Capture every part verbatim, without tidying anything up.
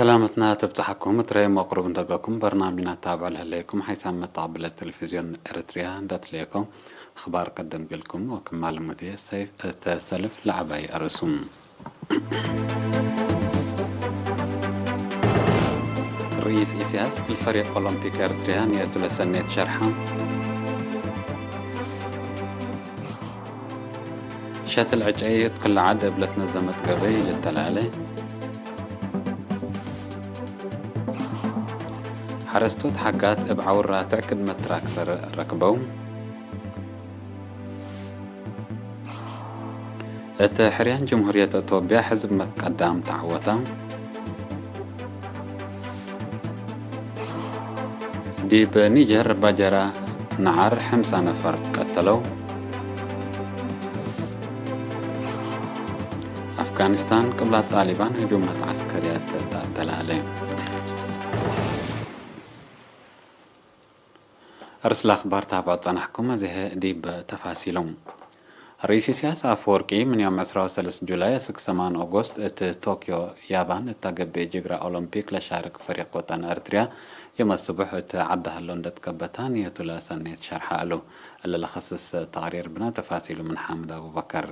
ሰላመትና ትብጽሐኩም፣ እትረይ መቅሩብ እንደገኩም በርናሚና ታብዕ ለህለይኩም ሓይሳም መተቅብለ ቴሌቪዝዮን ኤረትርያ እንደትለየኮ፣ አኽባር ቀደም ገልኩም ወክማል ሙድየ ሰይፍ እተ ሰልፍ ለዐባይ አርእሱም። ርኢስ ኢሲያስ እግል ፈሪቅ ኦሎምፒክ ኤረትርያ ንየቱ ለሰኔት ሸርሐ። ሸትል ዕጨይ እት ክለ ዐድ እብ ለትነዘመት ገበይ ልተላለ። ሐረስቶት ሐጋት እብ ዐውር ራትዕ ክድመት ትራክተር ረክበው። እት ሕርያን ጅምሁርየት አቶብያ ሕዝብ መትቀዳም ተዐወተ። ዲብ ኒጀር ባጀራ ነዓር ሐምሳ ነፈር ትቀተለው። አፍጋኒስታን ቅብላት ጣሊባን ህጁማት ዐስከርያት ተአተላለ። አርእስ ለአኽባር ታብዖ ጸናሕኩም፣ አዜ ዲብ ተፋሲሎም። ርኢስ ኢሲያስ አፈወርቂ ምን ዮም ዕስራ ወሰለስ ጁላይ አስክ ሰማን ኦጎስት እት ቶክዮ ያባን እተ ገብእ ጅግረ ኦሎምፒክ ለሻርክ ፈሪቅ ወጠን ኤረትርያ ዮም አስቡሕ እት ዐዲ ሀሎ እንዴ ትከበታ ንየቱ ለሰኔት ሸርሐ እሉ። እለ ለከስስ ተቅሪር ብነ ተፋሲሉ ምን ሓምድ አቡበከር።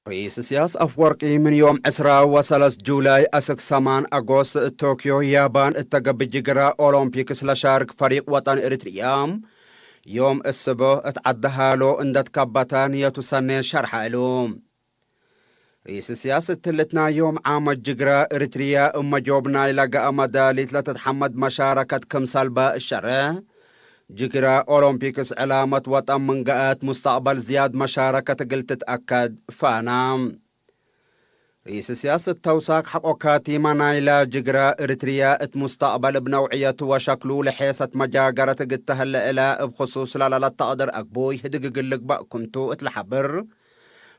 ርኢስ ኢሲያስ አፍወርቂ ምን ዮም ዕስራ ወሰለስ ጁላይ አስክ ሰማን አጎስት እት ቶክዮ ያባን እተ ገብእ ጅግረ ኦሎምፒክስ ለሻርክ ፈሪቅ ወጠን ኤረትርያ ዮም እስቦ እት ዐዲ ሀሎ እንዴ ትከበታ ንየቱ ሰኔት ሸርሐ እሉ። ርኢስ ኢሲያስ እትሊ ናይ ዮም ዓመት ጅግረ ኤረትርያ እብ መጆብ ናይለ ገአ መዳሊት ለትትሐመድ መሻረከት ክምሰል በ እሸሬ፣ ጅግረ ኦሎምፒክስ ዕላመት ወጠን ምን ገአት ሙስተቅበል ዝያድ መሻረከት እግል ትትአከድ ፋና። ርኢስ ኢሲያስ እብ ተውሳክ ሐቆ ካቲመ ናይለ ጅግረ ኤረትርያ እት ሙስተቅበል እብ ነውዕየቱ ወሸክሉ ለሔሰት መጃገረት እግል ተህለ እለ እብ ክሱስ ለለለአተቅድር አግቡይ ህድግ እግል ልግበእ ክምቱ እት ለሐብር፣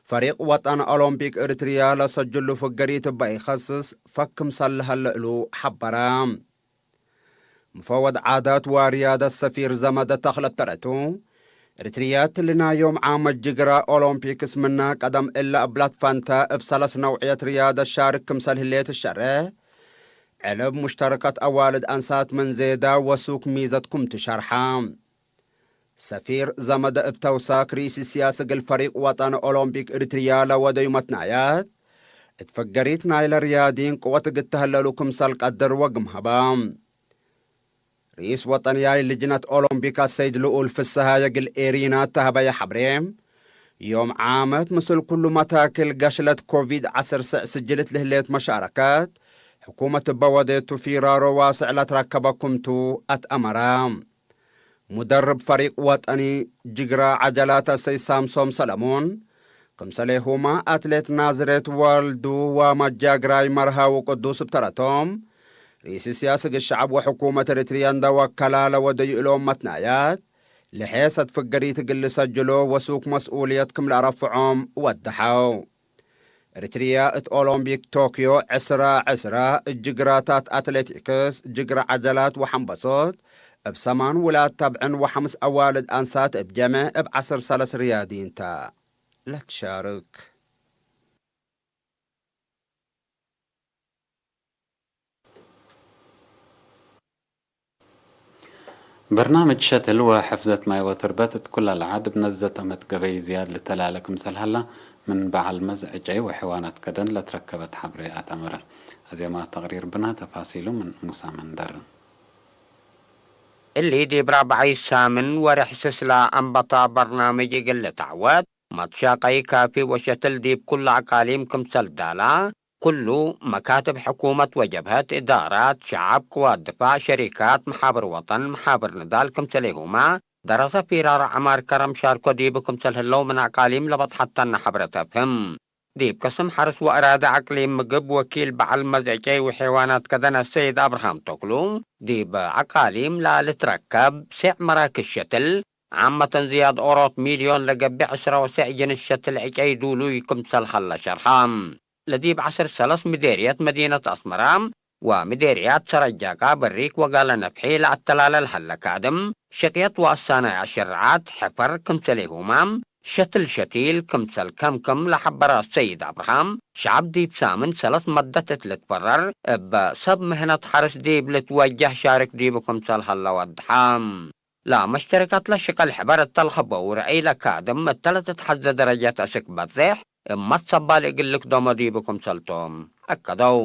ፈሪቅ ወጠን ኦሎምፒክ ኤረትርያ ለሰጅሉ ፍገሪት እበ ኢከስስ ፈክ ክምሰል ለሀለ እሉ ሐበረ። ሙፈወድ ዓዳት ወርያደት ሰፊር ዘመደ ተኽለ እብ ተረቱ፣ ኤረትርያ እትሊ ናይ ዮም ዓመት ጅግረ ኦሎምፒክስ ምነ ቀደም እለ እብላት ፈንተ እብ ሰለስ ነውዕየት ርያደት ሻርክ ክምሰል ህሌት እሸሬ፣ ዕልብ ሙሽተረከት አዋልድ አንሳት ምን ዜዳ ወሱክ ሚዘት ክምቱ ሸርሐ። ሰፊር ዘመደ እብ ተውሳክ ርኢስ ኢሲያስ እግል ፈሪቅ ወጠን ኦሎምፒክ ኤረትርያ ለወደዩ መትናያት፣ እት ፍገሪት ናይለ ርያዲን ቅወት እግል ተህለሉ ክምሰል ቀድር ወግም ሀበ። ርኢስ ወጠንያይ ልጅነት ኦሎምፒክ አሰይድ ልኡል ፍሰሃየ እግል ኤሪና እተ ሀበየ ሐብሬ፣ ዮም ዓመት ምስል ኩሉ መታክል ገሽለት ኮቪድ ዐስር ስዕ ስጅልት ለህሌት መሻረከት፣ ሕኩመት እበ ወዴቱ ፊራሮ ዋስዕ ለትረከበ ክምቱ አትአመረ። ሙደርብ ፈሪቅ ወጠኒ ጅግረ ዐጀላት አሰይድ ሳምሶም ሰለሙን፣ ክምሰሌሁመ አትሌት ናዝሬት ወልዱ ወመጃግራይ መርሃዊ ቅዱስ እብ ተረቶም፣ ርኢስ ኢሲያስ እግል ሸዐብ ወሕኩመት ኤረትርያ እንዴ ወከላ ለወደዩ እሎም መትናያት፣ ለሔሰት ፍገሪት እግል ልሰጅሎ ወሱክ መስኡልየት ክም ለአረፍዖም ወደሐው። ኤረትርያ እት ኦሎምፒክ ቶክዮ ዕስራ ዕስራ እት ጅግራታት አትሌቲክስ፣ ጅግረ ዐጀላት ወሐምበሶት እብ ሰማን ውላድ ተብዕን ወሐምስ አዋልድ አንሳት እብ ጀመ እብ ዐስር ሰለስ ርያዲን ተ ለትሻርክ። በርናምጅ ሸትል ወሕፍዘት ማይ ወትርበት እት ኩለ ለዓድ እብ ነዘተመት ገበይ ዝያድ ልተላለ ክምሰል ሀላ፣ ምን በዐል መዝ ዕጨይ ወሕዋናት ከደን ለትረከበት ሐብሬ አተመረ። አዜማ ተቅሪር ብና፣ ተፋሲሉ ምን ሙሳ መንደር። እሊ ዲብ ራብዓይ ሳምን ወርሕ ስስላ አንበታ በርናምጅ እግል ልትዐወት፣ መትሻቀይ ካፊ ወሸትል ዲብ ኩሉ አቃሊም ክምሰል ዳላ፣ ኩሉ መካትብ ሕኩመት ወጀብሀት፣ እዳራት፣ ሸዐብ፣ ቅዋት ድፋዕ፣ ሸሪካት፣ መሓብር ወጠን፣ መሓብር ንዳል ክምሰሌሁመ፣ ደረሰ ፊራረ ዐማር ከረም ሻርኮ ዲቡ ክምሰል ህለው ምን አቃሊም ለበጽሐተነ ሐብረት አፍህም። ዲብ ቅስም ሐርስ ወአራዲ አቅሊም ምግብ ወኪል በዐል መዝዕጨይ ወሔዋናት ከደነ ሰይድ አብርሃም ተክሉ፣ ዲብ አቃሊም ለልትረከብ ሴዕ መራክዝ ሸትል፣ ዓመተን ዝያድ ኦሮት ሚልዮን ለገብእ ዕስራ ወሰዕ ጅንስ ሸትል ዕጨይ ዱሉይ ክምሰል ሀለ ሸርሐ። ለዲብ ዐስር ሰለስ ምዴርየት መዲነት አስመራ ወምዴርያት ሰረጃቃ በሪክ ወጋለ ነፍሒ ለአተላለ ለሀለ ካድም፣ ሸቅየት ወአሳናይ አሸርዓት፣ ሕፈር፣ ክምሰሌሁመ ሸትል ሸቲል ክምሰል ከምክም ለሐበረ ሰይድ አብርሃም፣ ሸዐብ ዲብ ሳምን ሰለስ መደት እት ልትበረር፣ እበ ሰብ ምህነት ሐርስ ዲብ ልትወጀህ ሻርክ ዲቡ ክምሰል ሀለ ወድሐ። ለመሽተረካት ለሽቀል ሕበር እተ ለከበው ረአይ ለካድም እተ ለትትሐዘ ደረጀት አስክ በጽሕ፣ እመት ሰባል እግል ልክደሞ ዲቡ ክምሰል ቶም አከደው።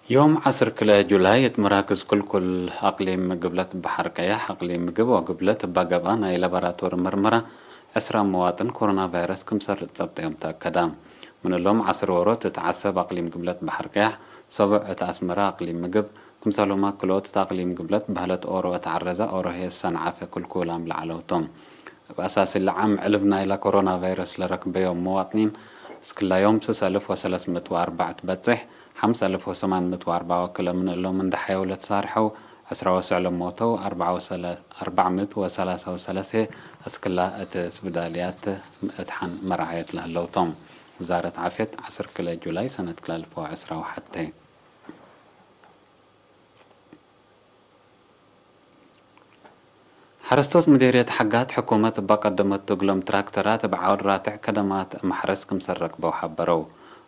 ዮም ዐስር ክልኤ ጁላይ እት መራክዝ ክልኩል አቅሊም ግብለት በሐር ቀያሕ፣ አቅሊም ምግብ ወግብለት እባ ገብአ ናይ ላቦራቶሪ መርመራ ዕስራ መዋጥን ኮሮና ቫይረስ ክምሰል ጸብጠዮም ተአከዳ። ምን እሎም ዐስር ዎሮት እት ዐሰብ አቅሊም ግብለት በሐር ቀያሕ፣ ሰቡዕ እት አስመረ አቅሊም ምግብ፣ ክምሰልሁመ ክልኦት እት አቅሊም ግብለት በህለት ኦሮ እት ዐረዘ ኦሮ ህዬ ሰንዓፈ ክልኩላም ለዐለው ቶም። እብ አሳስ እሊ ዓም ዕልብ ናይለ ኮሮና ቫይረስ ለረክበዮም መዋጥኒን፣ እስክላ ዮም ስስ አልፍ ወሰለስ ምእት ወአርበዕ ትበጽሕ፣ ሐምስ አልፍ ወሰማን ምእት ወአርበዕ ወክለ ምን እሎም እንዴ ሐየው ለትሳርሐው፣ ዕስራ ወስዕ ለሞተው፣ አርበዕ ወሰለ-፣ አርበዕ ምእት ወሰላሳ ወሰለስ እስክላ እት ስብዳልያት እት ሐን መራዐየት ለህለው ቶም። ውዛረት ዓፍየት፣ ዐስር ክልኤ ጁላይ ሰነት ክልኤ አልፍ ወዕስራ ወሐቴ። ሐረስቶት ምዴርየት ሐጋት ሕኩመት እበ ቀደመቱ እግሎም ትራክተራት እብ ዓወድ ራትዕ ከደማት መሕረስ ክምሰል ረክበው ሐበረው።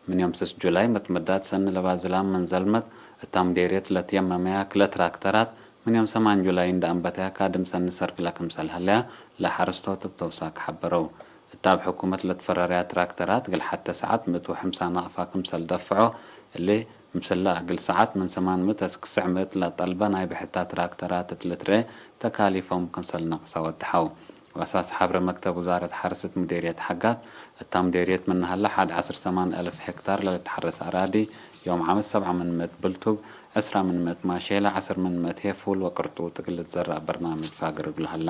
ምን ዮም ስስ ጁላይ መትመዳት ሰኒ ለባዝላም ምን ዘልመት እታ ምዴርየት ለትየመመያ ክለ ትራክተራት ምን ዮም ሰማን ጁላይ እንደ አንበተያ ካድም ሰኒ ሰርግለ ክምሰል ሀለያ ለሐረስቶት እብ ተውሳክ ሐበረው። እት እብ ሕኩመት ለትፈረረያ ትራክተራት እግል ሐቴ ሰዓት ምእት ወሐምሳ ናቅፋ ክምሰል ደፍዖ፣ እሊ ምስለ እግል ሰዓት ምን ሰማን ምእት እስክ ትስዕ ምእት ለጠልበ ናይ ብሕታ ትራክተራት እት ልትርኤ ተካሊፎም ክምሰል ነቅሰ ወድሐው። ወአሳስ ሐብረ መክተብ ውዛረት ሐርስ እት ምዴርየት ሐጋት፣ እታ ምዴርየት ምን ሀለ ሐድ ዐስር ሰማን አልፍ ሄክታር ለልትሐረስ አራዲ፣ ዮም ዓመት ሰብዓ ምን ምእት ብልቱግ፣ ዕስራ ምን ምእት ማሼለ፣ ዐስር ምን ምእት ህዬ ፉል ወቅርጡጥ እግል ልትዘረእ በርናምጅ ፋግር እግል ሀለ።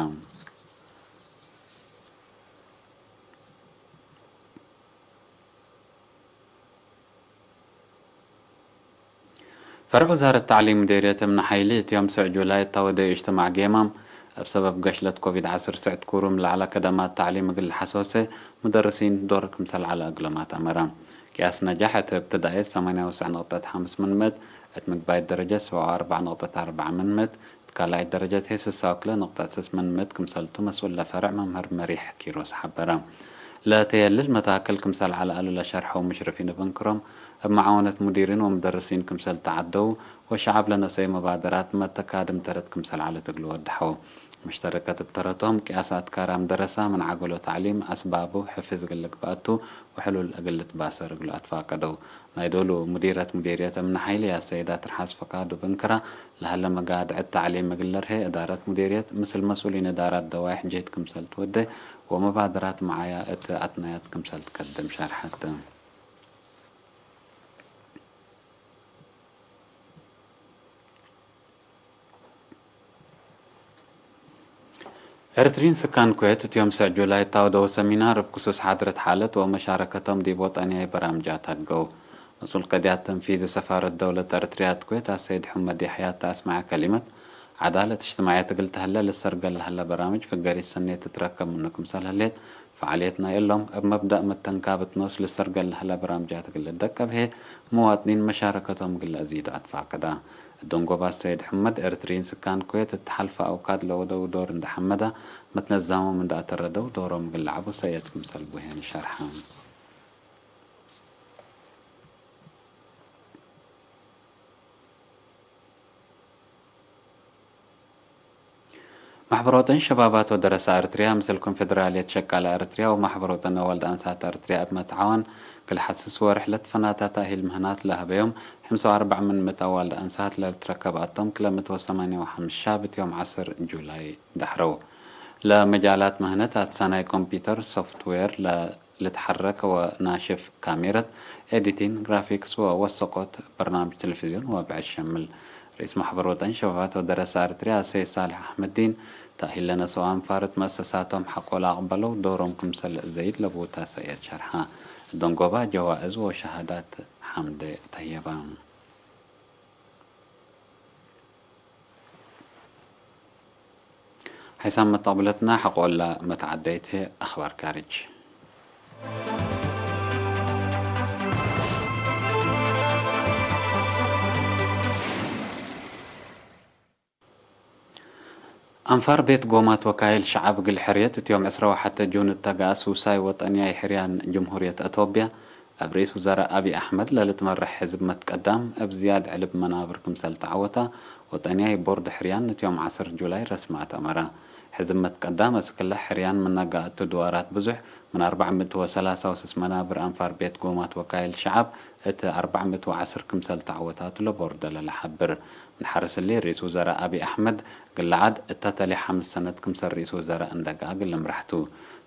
ፈርዕ ውዛረት ተዕሊም ምዴርየት እምነ ሐይሊ፣ እት ዮም ስዕ ጁላይ እተ ወደዩ እጅትማዕ ጌማም፣ እብ ሰበብ ገሽለት ኮቪድ ዐስር ስዕት ኩሩም ለዐለ ከደማት ተዕሊም እግል ለሐሶሴ ሙደርሲን ዶር ክምሰል ዐለ እግሎም አትአመረ። ቅያስ ነጃሕ እት እብትዳኤት ሰማንያ ወሰዕ ነቅጠት ሐምስ ምን ምእት፣ እት ምግባይት ደረጀት ሰብዓ ወአርበዕ ነቅጠት አርበዕ ምን ምእት፣ እት ካልኣይት ደረጀት ህዬ ስሳ ወክልኤ ነቅጠት ስስ ምን ምእት ክምሰልቱ መስኡል ለፈርዕ መምህር መሪሕ ኪሮስ ሐበረ። ለተየልል መታክል ክምሰል ዐለ እሉ ለሸርሐው ሙሽርፊን እብ እንክሮም፣ እብ መዓወነት ሙዲሪን ወሙደርሲን ክምሰል ተዐደው፣ ወሸዐብ ለነሰዩ መባደራት መተካድም ተረት ክምሰል ዐለት እግሉ ወድሐው። ሙሽተረከት እብ ተረቶም፣ ቅያስ አትካራም ደረሳ ምን ዐገሎ ተዕሊም አስባቡ ሕፍዝ እግል ልግበአቱ ወሕሉል እግል ልትባሰር እግሉ አትፋቀደው። ናይ ዶሉ ሙዲረት ሙዴርየት እምነ ሐይሊ አሰይዳ ትርሓስ ፈቃዱ እብ እንክራ፣ ለሀለ መጋድዐት ተዕሊም እግል ለርሄ እዳረት ሙዴርየት ምስል መስኡሊን እዳራት ደዋይሕ ጅህድ ክምሰል ትወዴ ወመባደራት መዓያ እት አትናያት ክምሰል ትከድም ሸርሐት። ኤርትሪን ስካን ኩዌት እት ዮም ስዕ ጁላይ እት አውደው ሰሚናር እብ ክሱስ ሓድረት ሓለት ወመሻረከቶም ዲብ ወጠንያይ በራምጃት ሀድገው። መስኡል ቀድያት ተንፊዚ ሰፋረት ደውለት ኤርትርያ እት ኩዌት አሰይድ ሑመድ የሕያ እተ አስመዐ ከሊመት፣ ዐዳለት እጅትማዕየት እግል ተህለ ልሰርገል ለሀለ በራምጅ ፍገሪት ሰኔት ትትረከብ ምኑ ክምሰል ህሌት፣ ፈዓልየት ናይ እሎም እብ መብደእ መተንካብት ኖስ ልሰርገል ለሀለ በራምጃት እግል ልደቀብ ህዬ፣ መዋጥኒን መሻረከቶም እግል ለአዚዱ አትፋቀዳ። እብ ደንጎባ ሰይድ ሕመድ፣ ኤርትሪን ስካን ኩዌት እት ሐልፈ አውካድ ለወደው ዶር እንደ ሐመዳ፣ መትነዛሞም እንደ አተረደው ዶሮም እግል ለዐቡ ሰእየት ክምሰል ቡሄን ሸርሐ። ማሕበር ወጠን ሸባባት ወደረሳ ኤርትርያ ምስል ኮንፌደራልየት ሸቃለ ኤርትርያ ወማሕበር ወጠን አዋልድ አንሳት ኤርትርያ እብ መትዓዋን፣ ክል ሐስስ ወርሕ ለትፈናታ ተእሂል ምህናት ለሀበዮም፣ ሕምሳ ወአርበዕ ምን ምእት አዋልድ አንሳት ለልትረከብ አቶም፣ ክለ ምእት ወሰማንያ ወሐምስ ሻብ እት ዮም ዐስር ጁላይ ደሕረው። ለመጃላት ምህነት አትሳናይ ኮምፒተር ሶፍትዌር ለ ልትሐረክ ወናሽፍ ካሜረት፣ ኤዲቲን፣ ግራፊክስ ወወሰቆት በርናምጅ ቴሌቪዝዮን ወብዕድ ሸምል። ርኢስ ማሕበር ወጠን ሸባባት ወደረሳ ኤርትርያ አሰይድ ሳልሕ አሕመዲን፣ ተእሂል ለነስኦ አንፋር እት መአሰሳቶም ሐቆ ለአቅበለው ዶሮም ክምሰል ዘይድ ለቡታ ሰእየት ሸርሐ። ደንጎባ ጀዋእዝ ወሸሃዳት ሐምደ ተህየባ። ሐይሳም መተቅብለትና ሐቆለ መትዓደይት ህዬ አኽባር ካርጅ። አንፋር ቤት ጎማት ወካይል ሸዐብ እግል ሕርየት እት ዮም ዕስራ ወሐተ ጁን እተ ገአ ሱሳይ ወጠንያይ ሕርያን ጅምሁርየት አቶብያ፣ እብ ርኢስ ውዘራእ አቢ አሕመድ ለልትመረሕ ሕዝብ መትቀዳም እብ ዝያድ ዕልብ መናብር ክምሰል ተዐወታ፣ ወጠንያይ ቦርድ ሕርያን እት ዮም ዐስር ጁላይ ረስማት አመረ። ሕዝብ መትቀዳም አስክ እለ ሕርያን ምነ ገአቱ ድዋራት ብዙሕ ምን አርበዕ ምእት ወሰላሳ ወስስ መናብር አንፋር ቤት ጎማት ወካይል ሸዐብ እት አርበዕ ምእት ወዐስር ክምሰል ተዐወታቱ ለቦርደ ለለሐብር። ምን ሐርስ እሊ፣ ርኢስ ውዘራእ አቢ አሕመድ፣ እግል ለዐድ እተ ተሌ ሐምስ ሰነት ክምሰል ርኢስ ውዘራእ እንደ ገአ እግል ልምረሕ ቱ።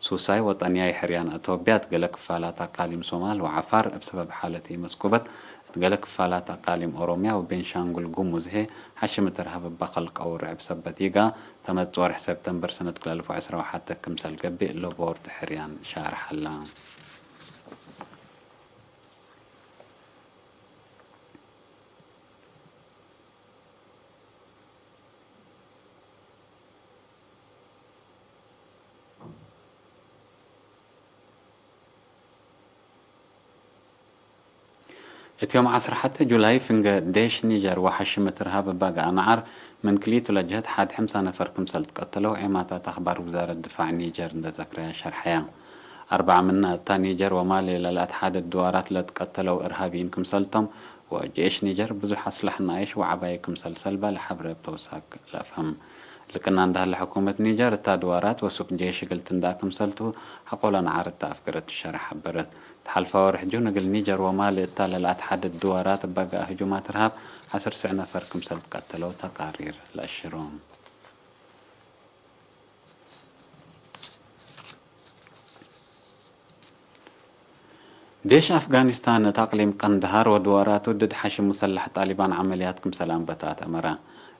ሱሳይ ወጠንያይ ሕርያን አቶብያ እት ገሌ ክፋላት አቃሊም ሶማል ወዐፋር እብ ሰበብ ሓለት ኢመስኩበት፣ እት ገሌ ክፋላት አቃሊም ኦሮምያ ወቤንሻንጉል ጉሙዝ ህዬ ሐሽም እት እርሃብ እበ ከልቀው ርዕብ ሰበት ይጋ፣ ተመጽእ ወርሕ ሰብተምበር ሰነት ክልኤ አልፍ ወዕስራ ወሐተ ክምሰል ገብእ ለቦርድ ሕርያን ሻርሕ ዐለ። እት ዮም ዐስር ሐተ ጁላይ፣ ፍንገ ዴሽ ኒጀር ወሐሽም እት እርሃብ እበ ገአ ነዓር፣ ምን ክልኢቱ ለጀህት ሐድ ሕምሳ ነፈር ክምሰል ትቀተለው ዔማታት አክባር ውዛረት ድፋዕ ኒጀር እንደ ዘክረያ ሸርሐያ። አርበዕ ምነ እታ ኒጀር ወማሊ ለለአትሓደድ ድዋራት ለትቀተለው እርሃብይን ክምሰልቶም፣ ወጄሽ ኒጀር ብዙሕ አስላሕ ነኣይሽ ወዐባይ ክምሰል ሰልበ ለሐብረ እብ ተውሳክ ለአፍህም። ልቅና እንደ ሀለ ሕኩመት ኒጀር እታ ድዋራት ወሱቅ ጄሽ እግል ትንዳእ ክምሰልቱ ሐቆለ ነዓር እተ አፍገረት ሸርሕ ሐበረት። ተሐልፈ ወርሕ ጁን እግል ኒጀር ወማሊ እታ ለለአትሓድድ ድዋራት እበ ገአ ህጁማት እርሃብ ዐስር ስዕ ነፈር ክምሰል ትቀተለው ተቃሪር ለአሽሮ። ዴሽ አፍጋኒስታን እት አቅሊም ቀንደሃር ወድዋራቱ ድድ ሐሽም ሙሰለሕ ጣሊባን ዐመልያት ክምሰል አንበታት አመረ።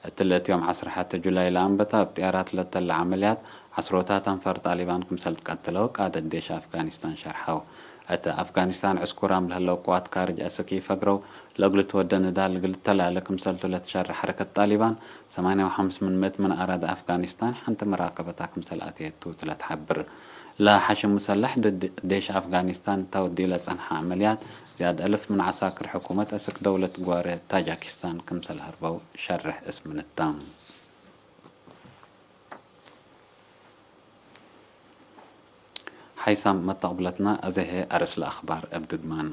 እትለ እት ዮም ዐስር ሐተ ጁላይ ለአንበታ እብ ጥያራት ለተለ ዐመልያት ዐስሮታት አንፋር ጣሊባን ክምሰል ትቀትለው ቃደት ዴሽ አፍጋኒስታን ሸርሐው። እት አፍጋኒስታን ዕስኩራም ለህለው ቅዋት ካርጅ አስክ ኢፈግረው ለእግል ትወደ ንዳል እግል ተላለ ክምሰልቱ ለትሸረ ሐረከት ጣሊባን፣ ሰማንያ ወሐምስ ምን ምእት ምን አራድ አፍጋኒስታን ሐንቲ መራቀበታ ክምሰል አትየት ቱ ለትሐብር። ለሐሽም ሙሰለሕ ድድ ዴሽ አፍጋኒስታን እተ ወዲለ ጸንሐ ዐመልያት፣ ዝያድ አልፍ ምን ዐሳክር ሕኩመት አስክ ደውለት ግዋሬ ታጃኪስታን ክምሰል ሀርበው ሸርሕ እስምንታ። ሓይሳም መተቅብለትና፣ አዜ ህዬ አርእስ ለአክባር እብ ድግማን።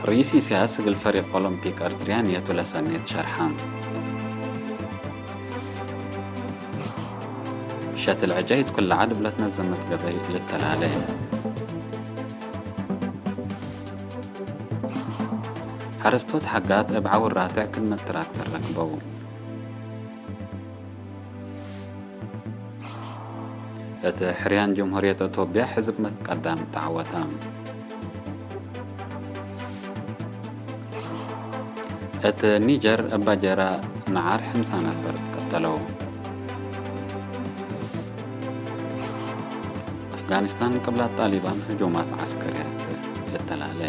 ርኢስ ኢሳያስ እግል ፈሪቅ ኦሎምፒክ ኤርትርያ ንየቱ ለሰኔት ሸርሐ። ሸትል ዕጨይ እት ኩለ ዐድ እብ ለትነዘመት ገበይ ልተላሌ። ሐረስቶት ሐጋት እብ ዐውር ራትዕ ክድመት ትራክተር ረክበው። እት ሕርያን ጀምሁርየት አቶብያ ሕዝብ መትቀዳም ተዐወተ። እት ኒጀር እበ ጀራ ነዓር ሕምሳ ነፈር ትቀተለው። አፍጋኒስታን ቅብላት ጣሊባን ህጁማት ዐስከርያት ልተላሌ።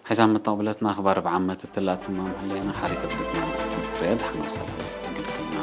ሐይሳም መተቅብለትና አክባር እብ ዓመት እትለ አትማም ህሌነ፣ ሐሪት እብ ድግማን አስክ ንትረኤ፣ ደሐን ወሰላም እግልክመ።